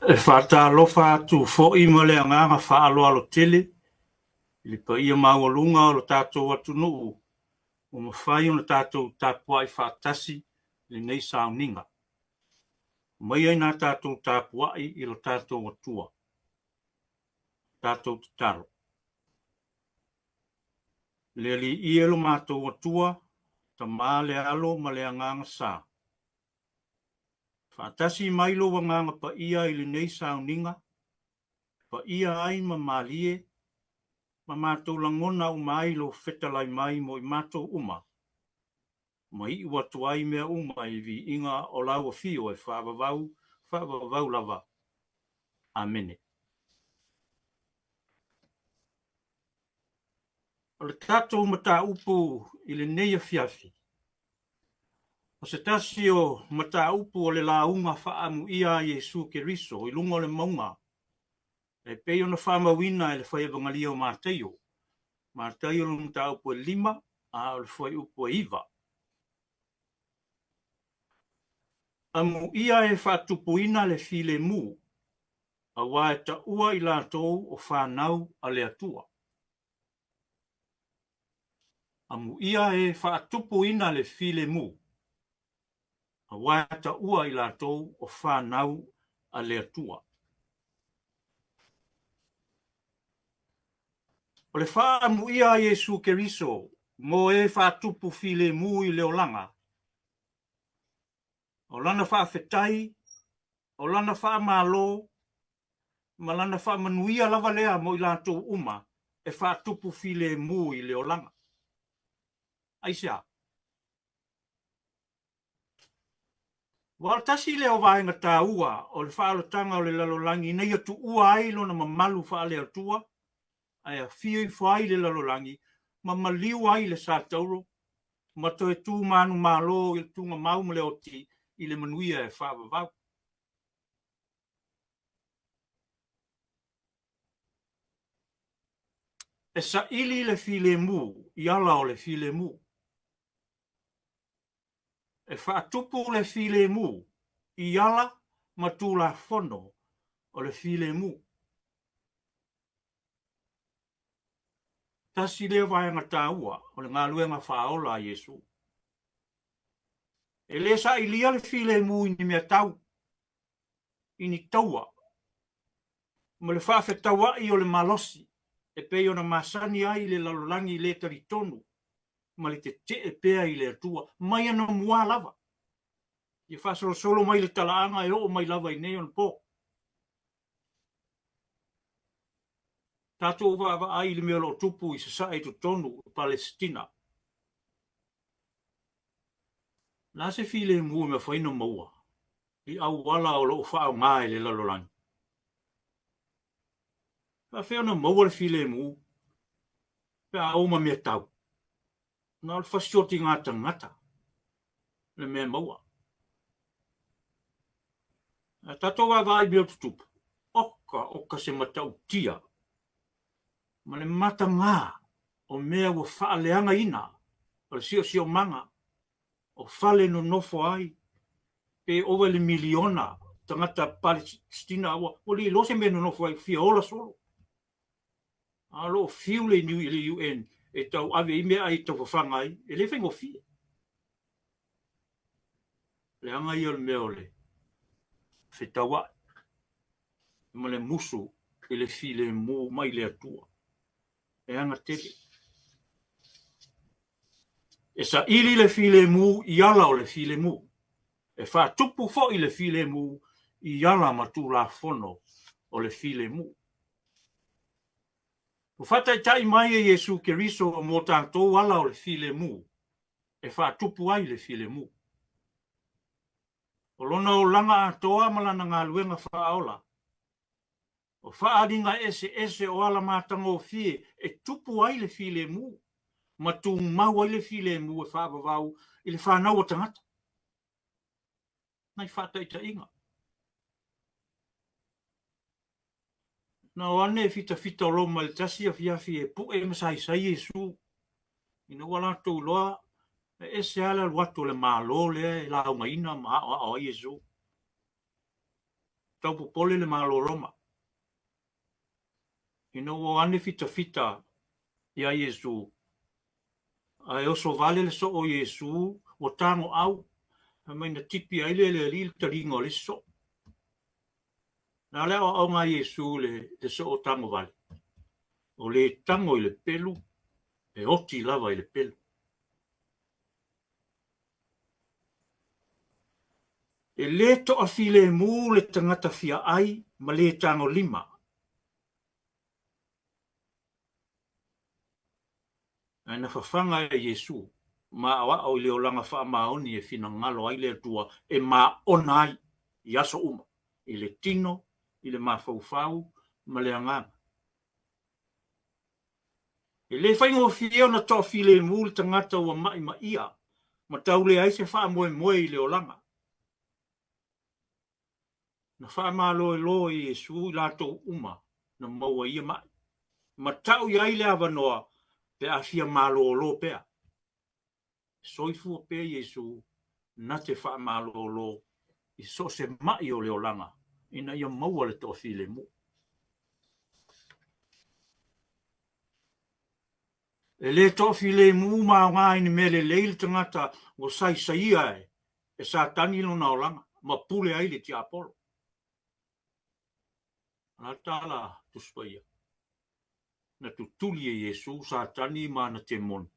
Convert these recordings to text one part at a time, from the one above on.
E faatalofa atu foi ma le agaga faaaloalo tele i le paia maualuga o lo tatou atunuu ua mafai ona tatou tapuai faatasi i lenei sauniga. Aumaia ina tatou tapuai i lo tatou Atua. Tatou tatalo. Le Alii e lo matou Atua, Tama le Alo ma le Agaga Sa. Faatasi mai lou Agaga Paia i lenei sauniga, paia ai ma malie, ma matou lagona uma ai lou fetalai mai mo i matou uma, ma iu atu ai mea uma i le viiga o lau afio e faavavau, faavavau lava. Amene. O le tatou mataupu i lenei afiafi, O se tasi o mataupu o le lauga faaamuia a Iesu Keriso i luga o le mauga e pei ona faamauina e le fai Evagalia o Mataio, Mataio lona mataupu e 5, a o le fuaiupu e 9. Amuia e faatupuina le filemu, aua e taua i latou o fanau a le Atua. Amuia e faatupuina le filemu, aua e taua i latou o fanau a le Atua. O le faaamuia a Iesu Keriso mo e faatupu filemu i le olaga, o lana faafetai, o lana faamalo, ma lana faamanuia lava lea mo i latou uma e faatupu filemu i le olaga. Aisea? Aua o le tasi lea o vaega taua o le faaolataga o le lalolagi ina ia tuua ai lona mamalu faale-Atua, ae afio ifo ai le lalolagi ma maliu ai le Satauro ma toe tu manumalo i le tugamau ma le oti i le manuia e faavavau. E saili le filemu i ala o le filemu. E faatupu le filemu i ala ma tulafono o le filemu. Tasi lea vaega taua o le galuega faaola a Iesu. E le sailia le filemu i ni mea tau, i ni taua, ma le faafetaua'i o le malosi e pei ona masani ai le lalolagi le talitonu ma le tete'e pea i le Atua mai anamua lava, ia faasolosolo mai le talaaga e oo mai lava i nei onapo. Tatou vaavaai i le mea o lo o tupu i sasae i totonu o Palesitina. O le a se filemu e mafai ona maua i auala o lo o faaaoga e le lalolagi? E faapefea ona maua le filemu pe a o ma mea tau? Na o le fasioti tagata le mea e maua. A tatou vaavaai i mea o tutupu, oka oka se matautia ma le mataga o mea ua faaleagaina o le siosiomaga o fale nonofo ai pe ova i le miliona tagata Palesitina ua le iloa se mea e nonofo ai, fia ola solo. A o lo o fiu le UN e tauave ai meaai e taufafaga ai, e le faigofie. Leaga ia o le mea o le fetauai ma le musu i le filemu mai le Atua. E aga tele. E saili le filemu i ala o le filemu. E faatupu foi le filemu i ala ma tulafono o le filemu. Ua faataitai mai e Iesu Keriso mo tatou ala o le filemu e faatupu ai le filemu. O lona olaga atoa ma lana galuega faaola, o faaaliga eseese o ala matagofie e tupu ai le filemu ma tumau ai le filemu e faavavau i le fanau a tagata. Nai faataitaiga. Na o ane fitafita o Roma i le tasi afiafi e pue ma saisai Iesu, ina ua latou iloa e ese lava le alu atu o le Malo lea e laugaina ma aoao ai Iesu. Tau popole le Malo o Roma ina ua o ane fitafita iā Iesu, ae oso vale le soo o Iesu, ua tagoau, fai mai na tipi ai le le Alii le taliga o le isi soo. O le a le aoaoga a Iesu i le soo tagovale? O le tago i le pelu, e oti lava i le pelu. E le toafilemu le tagata fia ai ma le tagolima. Ae na fafaga e Iesu ma aoao i le olaga faamaoni e finagalo ai le Atua e maona ai i aso uma, i le tino, i le mafaufau ma le agaga. E le faigofie ona toafilemu le tagata ua ma'imaʻia ma tau leai se faamoemoe i le olaga. Na faamaloelo e Iesu i latou uma na maua i ia ma'i, ma tau i ai le avanoa pe a fia malolo pea. Soifua pea Iesu na te faamalolo i so o se ma'i o le olaga ina ia maua le toafilemu. E le toafilemu ma aoga i ni mea lelei le tagata ua saisaia e Satani lona olaga ma pule ai le tiapolo. O le a le tala Tusi Paia? Na tutuli e Iesu Satani ma ana temoni,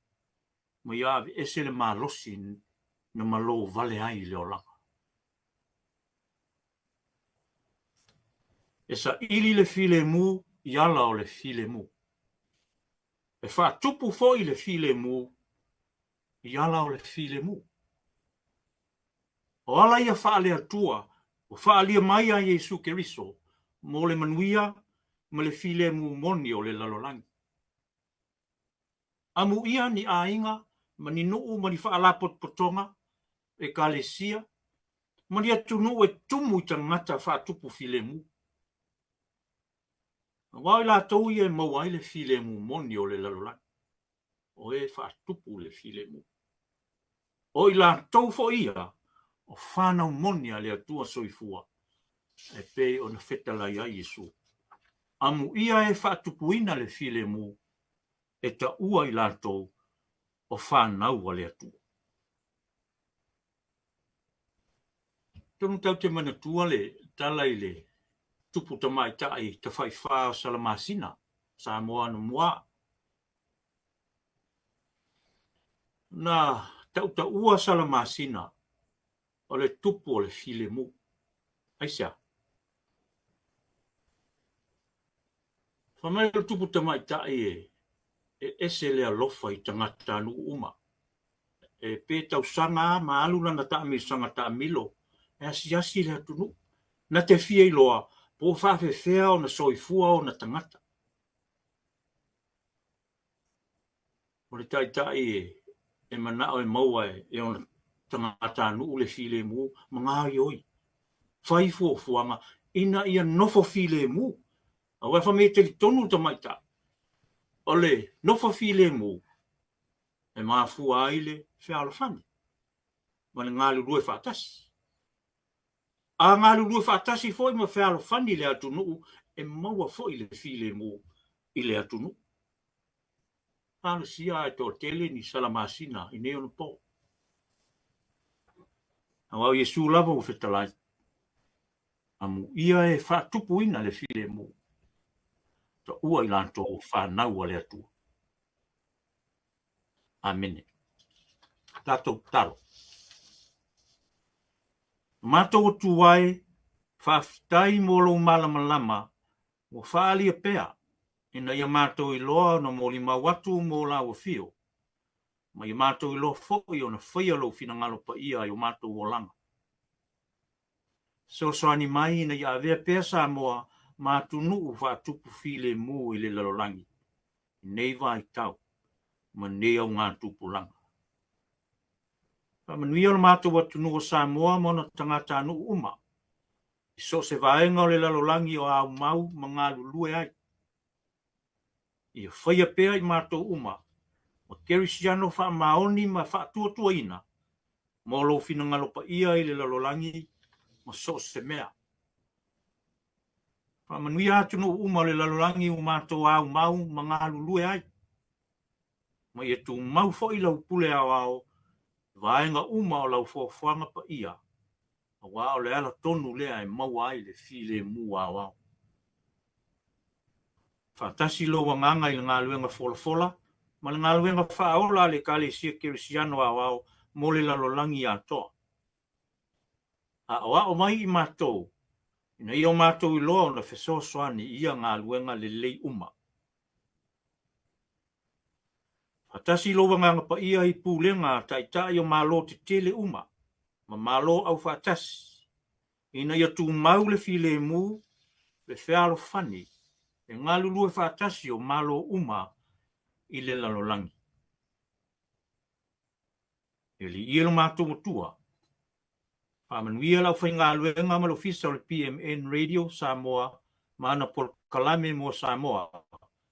ma ia aveese le malosi na malo vale ai le olaga. E saili le filemu i ala o le filemu. E faatupu foi le filemu i ala o le filemu. O ala ia faale-Atua ua faaalia mai ia Iesu Keriso mo le manuia ma le filemu moni o le lalolagi. Amuia ni aiga ma ni nuu ma ni faalapotopotoga, ekalesia, ma ni atunuu e tumu i tagata faatupu filemu. Aua o i latou ia e maua ai le filemu moni o le lalolagi, o e faatupu le filemu. O i latou foi ia o fanau moni a le Atua soifua, e pei ona fetalai ai Iesu. Amuia e faatupuina le filemu, e taua i latou o fanau a le Atua. Atonu tatou te manatua le tala i le tupu tamaitai tafaifa o Salamasina, Samoa anamua. Na tautaua Salamasina o le tupu o le filemu. Aisea? Fai mai o le tupu tamaitai e ese le alofa i tagatanuu uma. E pe tausaga a ma alu lana taamilosaga taamilo e asiasi le atunuu. Na te fia iloa po o faafefea ona soifua ona tagata. O le taitai e manao e maua e ona tagatanuu le filemu ma gaoioi. Fai fuafuaga ina ia nofo filemu. Aua fai mai e talitonu le tamaitai, o le nofo filemu e mafua ai le fealofani ma le galulue faatasi. A galulue faatasi foi ma fealofani le atunuu, e maua foi le filemu i le atunuu. Talosia ae toatele ni Salamasina i nei ona po. Aua o Iesu lava ua fetalai, amuia e faatupuina le filemu, taua i latou o fanau a le Atua. Amene. Tatou tatalo. Matou Atua e, faafetai mo lou malamalama ua faaalia pea ina ia matou iloa ona molimau atu mo lau afio, ma ia matou iloa foi ona faia lou finagalo paia i o matou olaga. Fesoasoani mai ina ia avea pea Samoa ma atunuu faatupu filemu i le lalolagi i nei vaitau ma nei augatupulaga. Faamanuia lo matou atunuu o Samoa ma ona tagatanuu uma i so o se vaega o le lalolagi o aumau ma galulue ai. Ia faia pea i matou uma ma kerisiano faamaoni ma faatuatuaina mo lou finagalo paia i le lalolagi ma so o se mea. Faamanuia atunuu uma o le lalolagi ua matou aumau ma galulue ai, ma ia tumau foi lau pule aoao i vaega uma o lau foafoaga paia, aua o le ala tonu lea e maua ai le filemu aoao. Faatasi lou agaga i le galuega folafola ma le galuega faaola a le Ekalesia Kerisiano Aoao mo le lalolagi atoa. Aoao mai i matou ina ia o matou iloa ona fesoasoani i ia galuega lelei uma. Faatasi lou agaga paia i pulega a taitai o Malo tetele uma ma Malo aufaatasi, ina ia tumau le filemu, le fealofani, le galulue faatasi o Malo uma i le lalolagi. E Alii e lo matou Atua, faamanuia le aufaigaluega ma le ofisa o le PMN Radio Samoa ma ana polokalame mo Samoa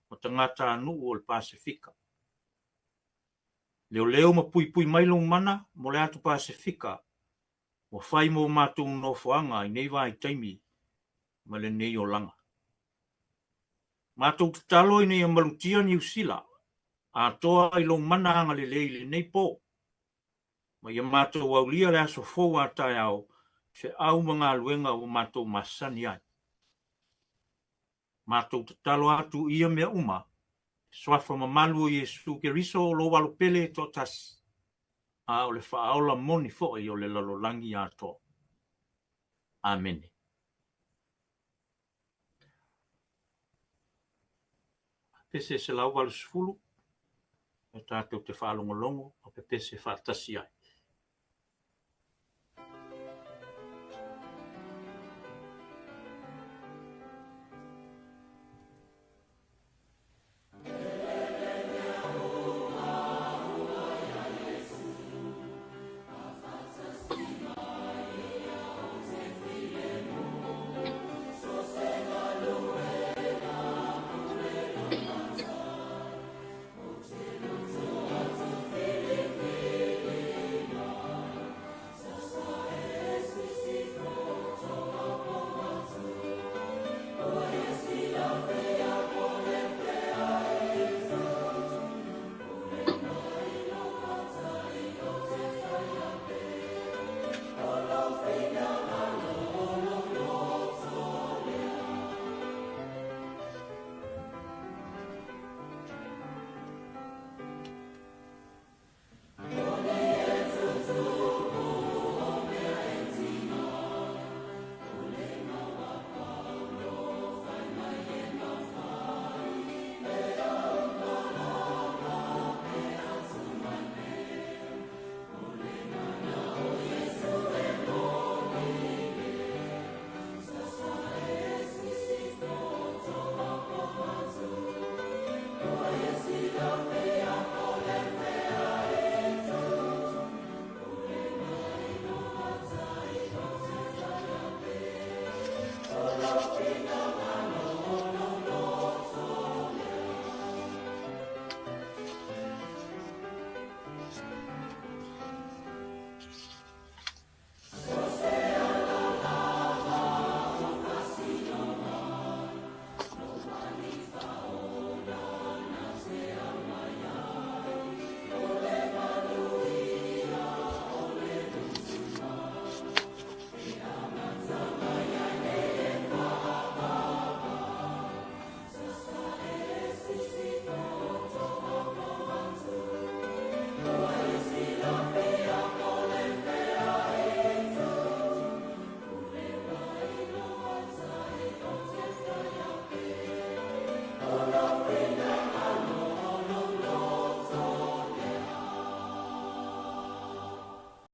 ma tagatanuu o le Pasefika. Leoleo ma puipui mai lou mana mo le atu Pasefika ua fai mo matou nofoaga i nei vaitaimi ma lenei olaga. Matou tatalo ina ia malutia Niu Sila atoa i lou mana agalelei i lenei po, ma ia matou aulia le aso fou a taeao i feau ma galuega ua matou masani ai. Matou tatalo atu i ia mea uma, i suafa mamalu o Iesu Keriso o lou alo pele e toatasi, a o le faaola moni foi o le lalolagi atoa. Amene. Pese 180, e tatou te faalogologo ma pepese faatasi ai.